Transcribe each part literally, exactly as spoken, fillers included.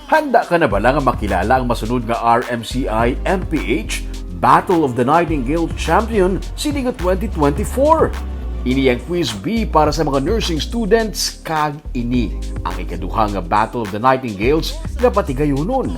Handa ka na bala nga makilala ang masunod nga R M C I M P H Battle of the Nightingale Champion sini nga twenty twenty-four? Ini ang quiz bee para sa mga nursing students, kag ini ang ikaduha nga Battle of the Nightingales nga patigayunon.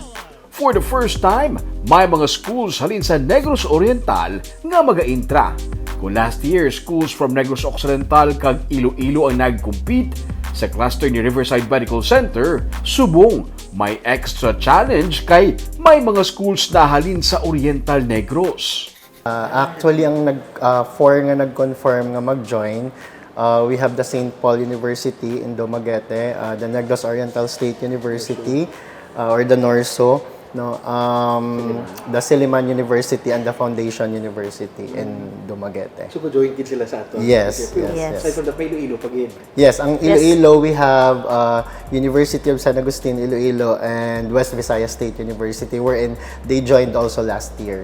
For the first time, may mga schools halin sa Negros Oriental nga maga-intra. Kung last year, schools from Negros Occidental kag Iloilo ang nag-compete, sa cluster ni Riverside Medical Center, subong may extra challenge kay may mga schools na halin sa Oriental Negros. Uh, actually, ang nag, uh, four nga nag-confirm nga mag-join, uh, we have the Saint Paul University in Dumaguete, uh, the Negros Oriental State University, uh, or the NORSU, no, um, the Silliman University and the Foundation University in Dumaguete. So, ko-join gid sila sa ato. Yes, Pero yes, Yes. aside from that, may Iloilo pa gid. Yes, ang Yes. Iloilo, we have uh, University of San Agustin Iloilo and West Visayas State University, wherein they joined also last year.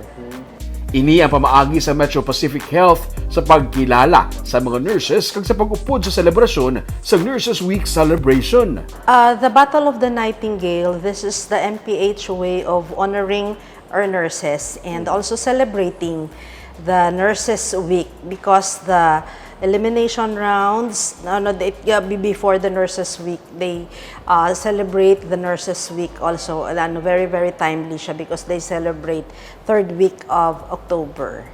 Ini ang pamaagi sa Metro Pacific Health sa pagkilala sa mga nurses kag sa pag-upod sa selebrasyon sa Nurses Week celebration. Uh, the Battle of the Nightingale, this is the M P H way of honoring our nurses and also celebrating the Nurses Week because the elimination rounds, no, no, they, yeah, be- before the Nurses Week, they uh, celebrate the Nurses Week also. Ano, very, very timely siya because they celebrate third week of October.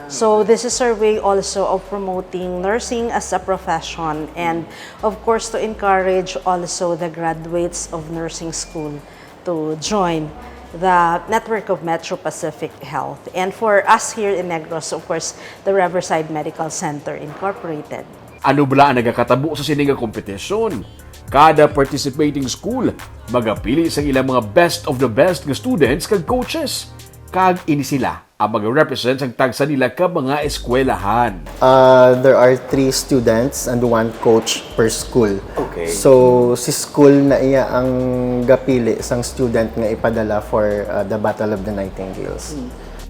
So this is our way also of promoting nursing as a profession and of course to encourage also the graduates of nursing school to join the network of Metro Pacific Health and for us here in Negros, of course, the Riverside Medical Center Incorporated. Ano bala ang nagakatabo sa sini nga kompetisyon? Kada participating school magapili sang ilang mga best of the best nga students kag coaches. Kag ini sila ang mag-represent sang tagsa nila ka mga eskwelahan. Uh, there are three students and one coach per school. Okay. So, si school na iya ang gapili sang student nga ipadala for uh, the Battle of the Nightingales.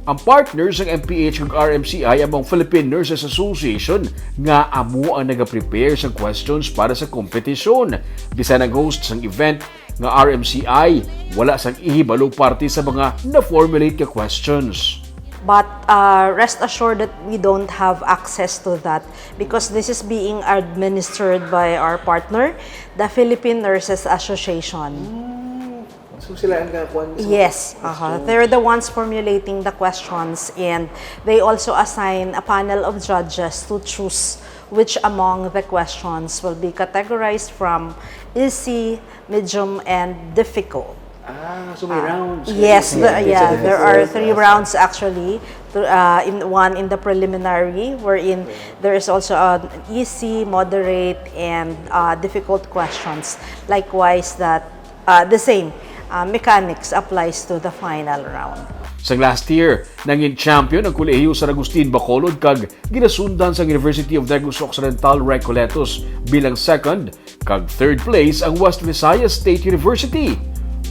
Ang partner sang M P H kag R M C I amo ang Philippine Nurses Association nga amo ang nagaprepare sang questions para sa kompetisyon. Bisan ang host sang event nga R M C I, wala sang ihibalo parte sa mga na-formulate nga questions. But uh, rest assured that we don't have access to that because this is being administered by our partner, the Philippine Nurses Association. So sila ang kakuan sa Yes, question. uh-huh. They're the ones formulating the questions and they also assign a panel of judges to choose which among the questions will be categorized from easy, medium, and difficult. Ah, so may rounds. Yes, May the, rounds. yeah, It's a there are different three rounds actually. To, uh, in one in the preliminary, wherein there is also an easy, moderate, and uh, difficult questions. Likewise, that uh, the same uh, mechanics applies to the final round. Sang last year, nangin champion ang Kolehiyo San Agustin Bacolod kag ginasundan sang University of Negros Occidental Recoletos bilang second, kag third place ang West Visayas State University.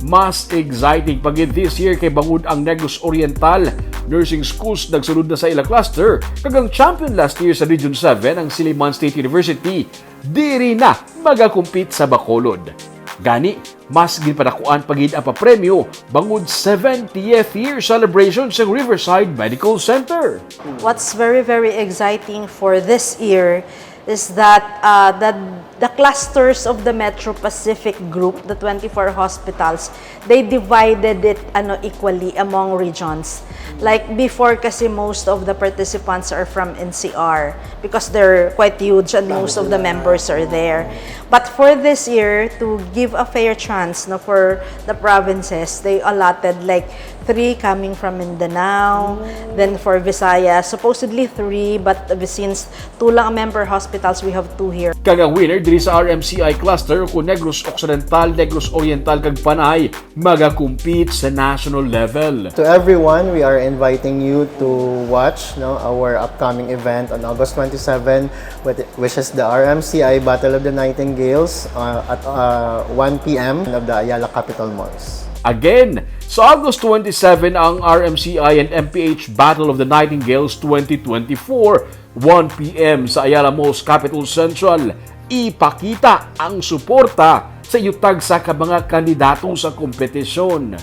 Mas exciting pa gid this year kay bangod ang Negros Oriental Nursing Schools nagsulod na sa ila cluster, kag ang champion last year sa Region seven, ang Silliman State University, diri na magakumpit sa Bacolod. Gani, mas ginpadakuan pa gid ang papremyo bangod seventieth year celebration sa Riverside Medical Center. What's very, very exciting for this year is that uh, the, the clusters of the Metro Pacific Group, the twenty-four hospitals, they divided it ano equally among regions. Like before kasi most of the participants are from N C R because they're quite huge and most of the members are there. But for this year, to give a fair chance no, for the provinces, they allotted like three coming from Mindanao, then for Visayas, supposedly three, but since two lang ang member hospitals, we have two here. Kag ang winner diri sa R M C I cluster, kon Negros Occidental, Negros Oriental, kag Panay, magakumpit sa national level. To everyone, we are inviting you to watch no, our upcoming event on August twenty-seven, with, which is the R M C I Battle of the Nightingales uh, at uh, one p.m. of the Ayala Capitol Malls. Again, sa August twenty-seven ang R M C I and M P H Battle of the Nightingales twenty twenty-four, one p.m. sa Ayala Malls, Capitol Central. Ipakita ang suporta sa iyo tagsa ka mga kandidato sa kompetisyon.